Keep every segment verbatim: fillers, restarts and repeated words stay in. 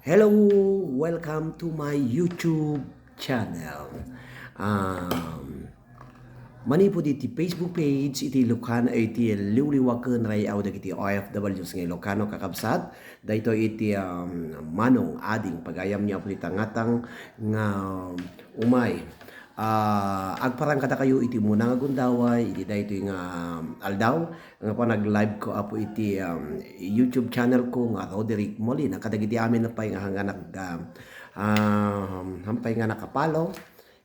Hello, welcome to my YouTube channel. Um, manipud iti Facebook page iti Ilocano, iti liwliwa ken ray-aw dagiti O F Ws nga Ilocano, kakabsat. Daytoy iti, um, Manong Ading, pagayam ni Apo iti ngatang nga umay. Ah, agparang kadakayo iti umuna nga gundaway iti daytoy nga, um, aldaw nga panag-live ko, Apo, iti, um, YouTube channel ko nga Roderick Molina. Kadagiti amin pay nga, nga nag, um, um, hampay nga naka-follow.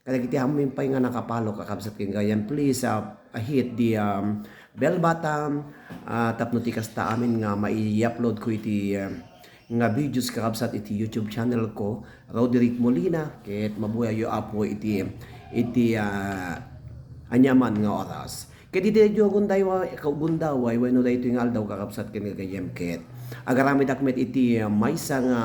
Kadagiti amin pay nga naka-follow, kakabsat ken gayam, please, uh, hit the, um, bell button, uh, tapno ti kasta amin nga mai-upload ko iti, um, nga videos, kakabsat, iti YouTube channel ko, Roderick Molina, ket mabuyayo, Apo, iti, iti, ah, aniaman nga oras. Ket iti daytoy a gundaway, gundaway wenno daytoy nga aldaw, kakabsat ken gagayyem, ket agaramidak met iti, ah, maysa nga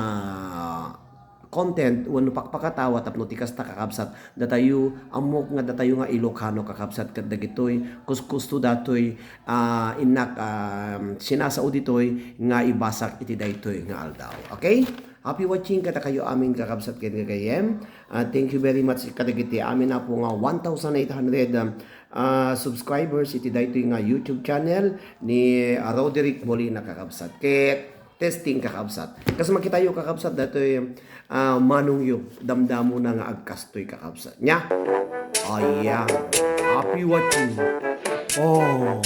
content wenno pakpakatawa tapno ti kasta, kakabsat, datayo, ammok nga datayo nga Ilocano, kakabsat, ket dagitoy kuskusto datoy, ah, innak, ah, sinasao ditoy nga ibasak iti daytoy nga aldaw. Okay? Happy watching kadakayo amin, kakabsat ken gagayyem. Ah, thank you very much kadagiti amin, Apo, nga one thousand eight hundred, um, ah, subscribers iti daytoy nga YouTube channel ni, ah, Roderick Molina, kakabsat. Ket testing, kakabsat. Kas makitayo, kakabsat, datoy, ah, manongyo, damdamona nga agkastoy, kakabsat. Nya? Ayan. Happy watching. Oh.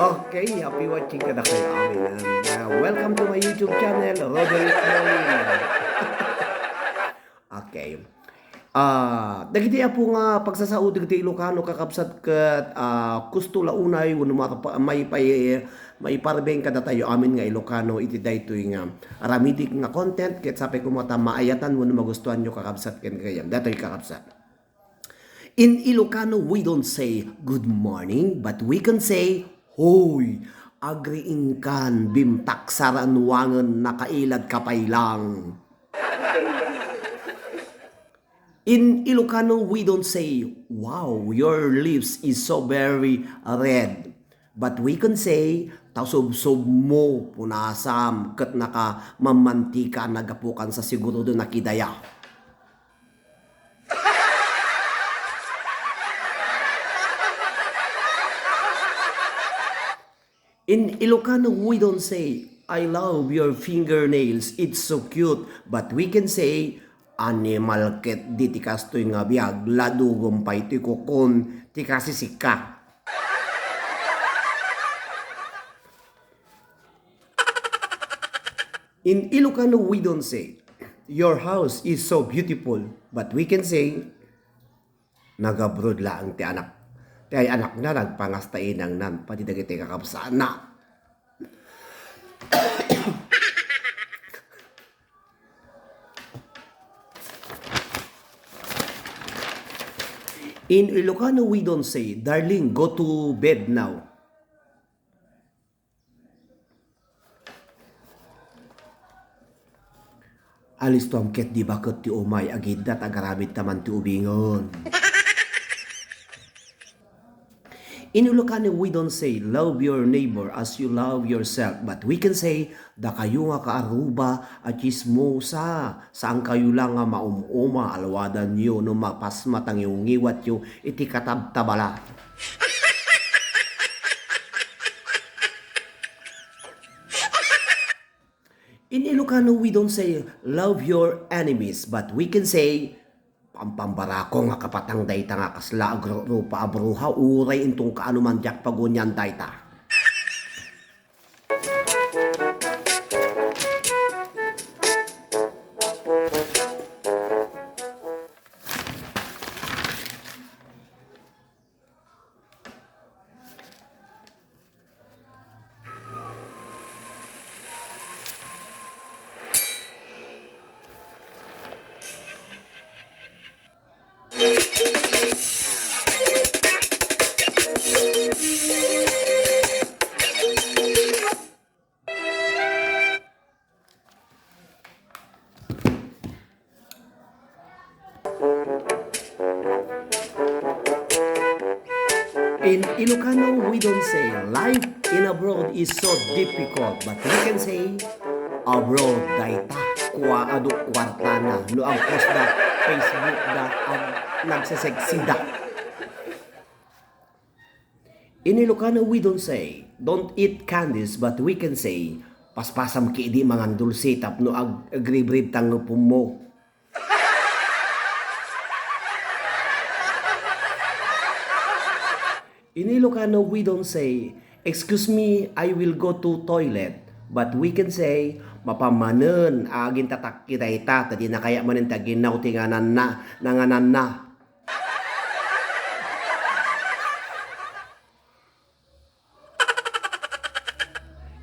Okay, happy watching kadakayo amin. And, uh, welcome to my YouTube channel, Roderick Molina. Okay. Ah, dagiti, Apo, nga pagsasao dagiti Ilocano, kakabsat, ket, ah, kusto la unay wenno marpa-, maipay-, maiparbeng kadatayo amin nga Ilocano iti daytoy nga aramidek nga content, ket sapay koma ta maayatan wenno magustuanyo, kakabsat ken gagayyem. Datoy, kakabsat. In Ilocano, we don't say, "Good morning," but we can say, "Hoy, agriingkan, bimtaksaran wangen nakailad ka pay lang." In Ilocano, we don't say, "Wow, your lips is so very red." But we can say, "Tasubsob mo, punasam, ket naka mamantika, nagapukan sa siguro do nakidaya." In Ilocano, we don't say, "I love your fingernails, it's so cute," but we can say, "Animal ket di ti kastoy nga biag, ladugom pay ti kukon, ti kasisika." In Ilocano, we don't say, "Your house is so beautiful," but we can say, "Nag-abroad laeng ti anak. Ti ay anakna, nagpangas ta inangnan, pati dagiti kakabsatna." In Ilocano, we don't say, "Darling, go to bed now." Alistuam ket di baket ti umay, agiddat, agaramid ta man ti ubingen. In Ilocano, we don't say, "Love your neighbor as you love yourself," but we can say, "Dakayo nga kaaruba a chismosa, saankayo la nga maum-uma, alwadanyo no mapasma ta ngiwngiwatyo iti katabtabala." In Ilocano, we don't say, "Love your enemies," but we can say, "Pampambarako nga kapatang dayta nga kasla agrurupa a bruha, uray inton kaano man diak pagunian dayta." In Ilocano, we don't say, "Life In abroad is so difficult, but we can say, abroad dayta, kua adu kuartana, no agpost da, Facebook da, ag nagsesexy da. In Ilocano, we don't say, "Don't eat candies," but we can say, "Paspasam ketdi mangan dulce tapno ag-, agribrib ta ngepemmo." In Ilocano, we don't say, "Excuse me, I will go to toilet," but we can say, "Mapan manen, agintatak dayta, ta dinakaya manen ti aginnaw ti ngananna, nangananna."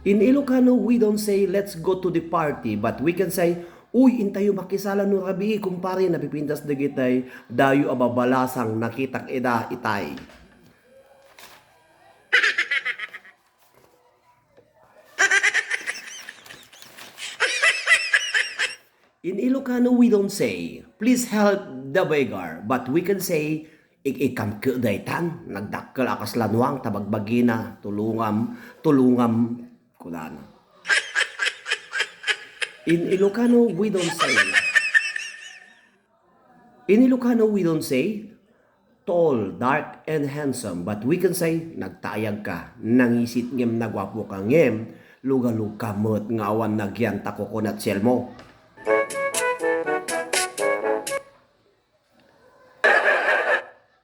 In Ilocano, we don't say, "Let's go to the party," but we can say, "Uy, intayo makisala no rabii, kumpare, napipintas dagitay dayo a babalasang nakitak ida itay." In Ilocano, we don't say, "Please help the beggar," but we can say, "Ik-ikkam ketdi daytan, nagdakkel a kasla nuang ta bagbagina, tulungam, tulungam," kunana. In Ilocano, we don't say, In Ilocano, we don't say, "Tall, dark, and handsome," but we can say, "Nagtayag ka, nangisit ngem naguapo ka ngem, lugalog ka met nga awan nagyan ta coconut shell mo."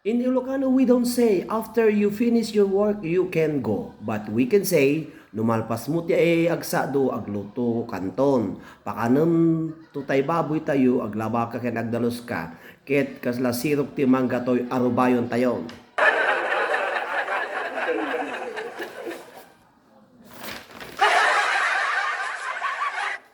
In Ilocano, we don't say, "After you finish your work, you can go." But we can say, "No malpas mo ti agsado, agluto kanton. Pakanem to tay baboy tayo, aglaba ka ken agdalus ka. Ket kasla sirok ti mangga toy arubayon tayo."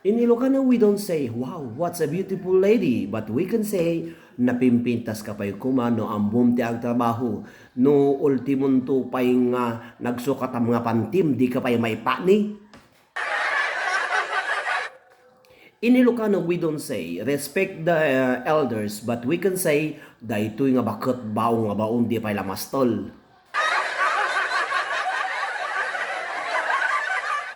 In Ilocano, we don't say, "Wow, what's a beautiful lady?" But we can say, "Napimpintas ka pay koma no ammom ti agtrabaho. No ultimonto pay nga nagsukatam nga pantim, di ka pay maipani." In Ilocano, we don't say, "Respect the, uh, elders," but we can say, "Daytoy nga baket baong nga baon, di pay la mastel."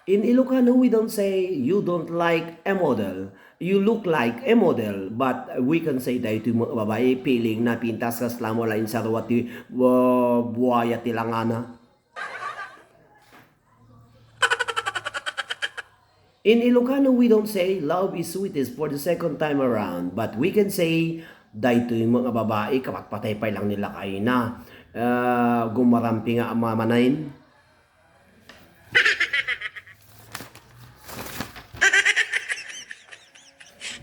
In Ilocano, we don't say, "You don't like a model. You look like a model." But we can say, "Daytoy met nga babai, feeling na pintas kasla mo lain sarwa ti, uh, buaya ti langana." In Ilocano, we don't say, "Love is sweetest for the second time around," but we can say, "Daytoy met nga babai, kapatpatay pay lang ni lakayna. Ah, gumarampi nga amamanen."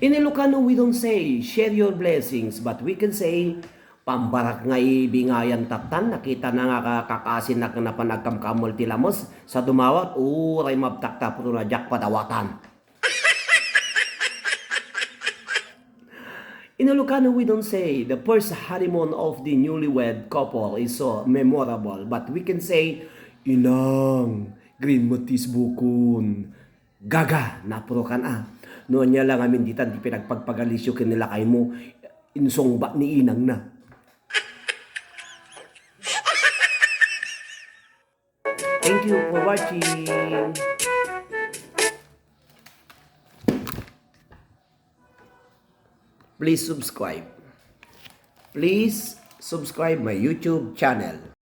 In Ilocano, we don't say, "Share your blessings," but we can say, "Pambarak nga ibingayan tattan, nakitana nga ka-, kakasinak nga napan agkamkamel ti lames, sa dumawat, uray mabtak tapno na diak padawatan." In Ilocano, we don't say, "The first honeymoon of the newlywed couple is so memorable," but we can say, "Inang, green met ti isbukon." Gaga, napurokan a. No ania la ngamin ditan ti pinagpagpagalisyo ken ni lakaymo, insungbat ni inangna. Thank you for watching. Please subscribe. Please subscribe my YouTube channel.